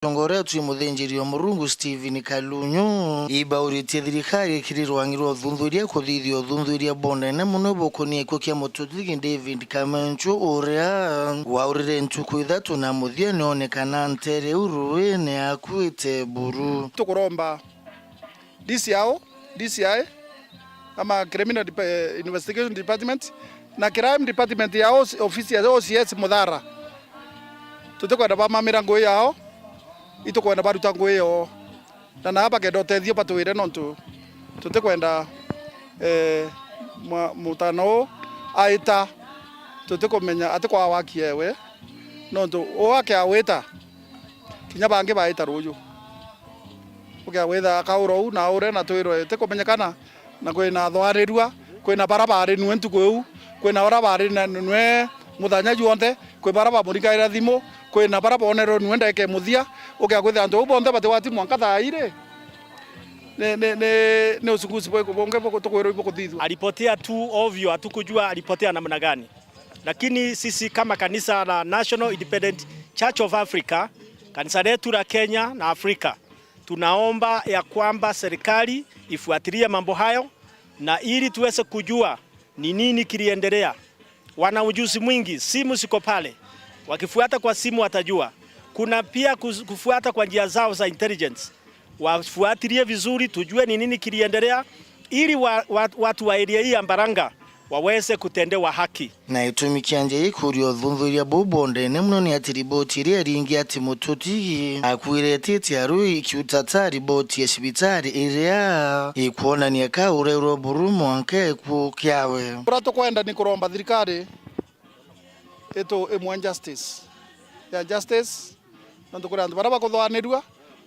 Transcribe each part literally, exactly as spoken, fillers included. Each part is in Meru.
Tongoria twi muthinjiri wa Murungu Stephen Kalunyu ibauritie thirikari ikiri rwang'i rwa uthuthuria kuthithia uthuthuria bondene muno bukonie gikuu kia mututigi David Kamenchu uria waurire ntuku ithatu na muthia nionekana ntere iu ruuine akuite buru. Tukuromba D C I, D C I, ama Criminal Dep-, eh, Investigation Department, na Crime Department ya O C, ofisi ya O C S Muthara. Tutikwenda bamamira ngui yao, itukwenda baruta ngui yao. Na naa bakenda utethio batwire, nontu tutikwenda, eh, mwa-, mutana uu aita, tutikumenya atikwawaki ewe, nontu uu akiawita, kinya bangi baita ruuju. Ukiawitha akaura uu na aure na twirwe itikumenyekana, na kwina athwarirua, kwina bara bari nue ntuku iu, kwina bara bari na nue muthenya juonthe, kwi bara bamuringaira thimu, kwina bara bonerwe nue ndagika imuthia. Ukiakwitha antu au bonthe batigwati mwanka thaa iri, ni, ni, ni, ni uchunguzi bwiku bungi buku-, tukwirwa ibukuthithua. Alipotea tu ovyo, hatukujua alipotea namna gani. Lakini sisi kama kanisa la National Independent Church of Africa, kanisa letu la Kenya na Afrika, tunaomba ya kwamba serikali ifuatilie mambo hayo, na ili tuweze kujua ni nini kiliendelea. Wana ujuzi mwingi, simu ziko pale. Wakifuata kwa simu watajua. Kuna pia kus-, kufuata kwa njia zao za intelligence. Wafuatilie vizuri, tujue ni nini kiliendelea, ili wa-, wa-, watu wa area hii ya Mbaranga waweze kutendewa haki. Na itumi kia nja ikuria uthuthuria buu bondene muno ni ati riboti iria iringi ati mututigi akuire ititie aru ikiutata riboti ya cibitari iria ikwonania ka ureurwa buru mwanka gikuu kiawe. Uria tukwenda ni kuromba thirikari itu imwe justice ya justice, nontu kuri antu baria bakuthwanirua,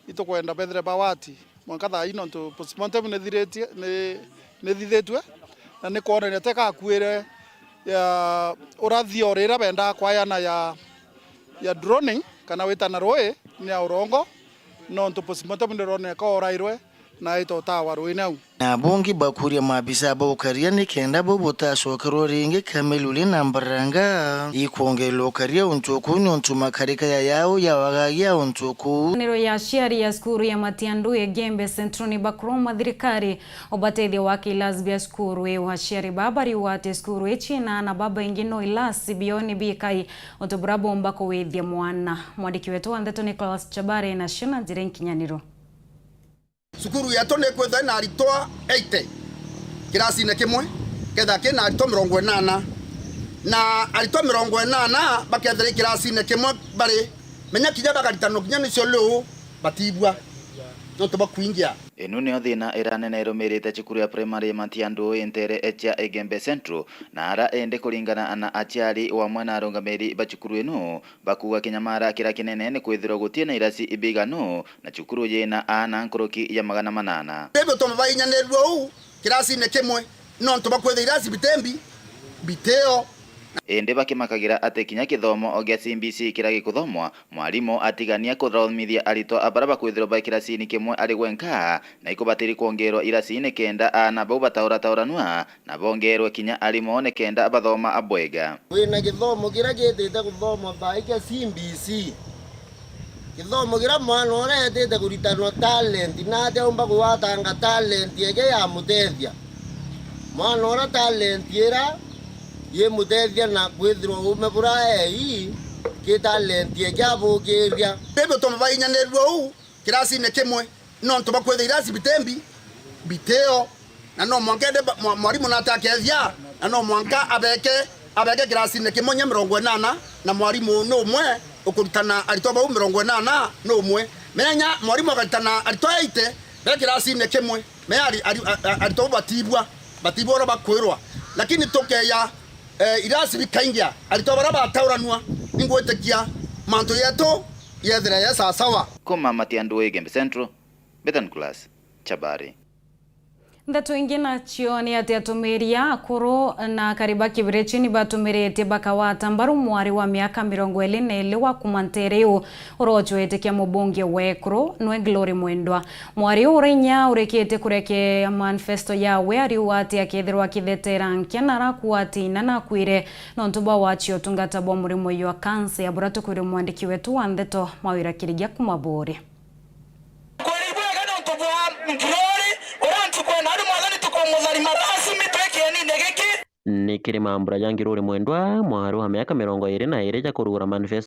itukwenda bethire bawati mwanka thaa ii, nontu postmortem nithiritie, ni, nithithitue, na ni kwonania teka akuire ya ura theory iria bendaa kwayana ya, ya drowning kana witana rui ni ya urongo, nontu postmortem nironeka orairwe na aita utawa ruuine au. Na bungi bakuria maabisa ba ukaria nikenda buu butacokerwa ringi Kameluli na Mbaranga ikwongererwa ukaria untu ukuu niuntu makarika ya yao yawagagia untu ukuu. Ngwataniro ya aciari ya cukuru ya Matiandu Igembe Central ni bakuromba thirikari ubatethia gwaka ilasi bia cukuru iu. Aciari baa bariuga ati cukuru ii ciina aana babaingi no ilasi biao ni bikai untu buria boomba kuwithia mwana. Mwandiki wetu wa ndeto Nicholas Chabare nacio na njira inkinyaniru. Cukuru yetu ni ikwithwa ina aritwa eighty kirasine kimwe, kethira kina aritwa mirongo inana. Na aritwa mirongo inana bakethira i kirasine kimwe bari, menya kinya bakaritanwa kinya nicio liu batibua, nontu bakwingia. Inu niyo thina iria nene irumirite cukuru ya primary ya Matiandu intere cia Igembe Central, na ara indi kuringana na aciari wamwe na arungamiri ba cukuru inu, bakuuga kinyamara kiria kinene ni kwithirwa gutina irasi ibiganu na cukuru yina aana nkuruki ya magana manana. Bibi tumabainyanirua uu kirasine kimwe, nontu bakwithira irasi bitembi bitio. Indi bakimakagira ati kinya kithomo gia C B C kiria gikuthomwa, mwarimu atigania kuthomithia aritwa baria bakwithirwa bai kirasini kimwe ari gwenka, na ikubatiri kwongerwa irasi nikenda aana bau bataurataurania na bongerwe kinya arimu nikenda bathoma bwega. Wina githomo kiria gitite kuthomwa thaa ii kia C B C, githomo kiria mwana uria etite kuritanwa talent, na atia umba kugwatanga talent eke ya mutethia? Mwana uria talent ira yimutethia na kwithirwa uume buria ei ki talent eke abukiria. Bibi tumabainyanirua uu kirasine kimwe, nontu bakwithira irasi bitembi bitio, na no mwanka ende ba-, mwa-, mwarimu nate akethia, na no mwanka abeke, abeke kirasine kimwe nya mirongo inana, na mwarimu ni umwe ukuritana aritwa bau mirongo inana ni umwe. Menya mwarimu akaritana aritwa eighty be kirasine kimwe, menya ari-, ari-, a-, a-, aritwa bau batibua, batibua uria bakwirwa. Lakini tukeya, eh, irasi bikaingia, aritwa baria batauranua, ningwitikia mantu yetu yethira ye sawasawa. Kuma Matiandu Igembe Central, Bethan Class, Chabari. Ndeto ingi nacio ni ati atumiri a akuru na akari ba Kibirichi ni batumiritie bakawata mbaru mwari wa miaka mirongo iri na iri wa kuma Nteriu urocwete kia mubunge wa ekuru nwe Glory Mwendwa. Mwari uu ura inya urikitie kurekeea manifesto yawe ariuga ati akethirwa akithetera nkia na arakuatina nakwire nontu bwa wachi utungata bwa murimo jwa kansa ya bura tukwire mwandiki wetu wa ndeto Mawira Kirigia kuma Buuri. Kweri bwega nontu bwa Glory, uria ntuku ino ari Mwathani tukumutharima rasmi twi kienine giki. Ni kiri mambura ja Glory Mwendwa, mwari wa miaka mirongo iri na iri ja kurugura manifesto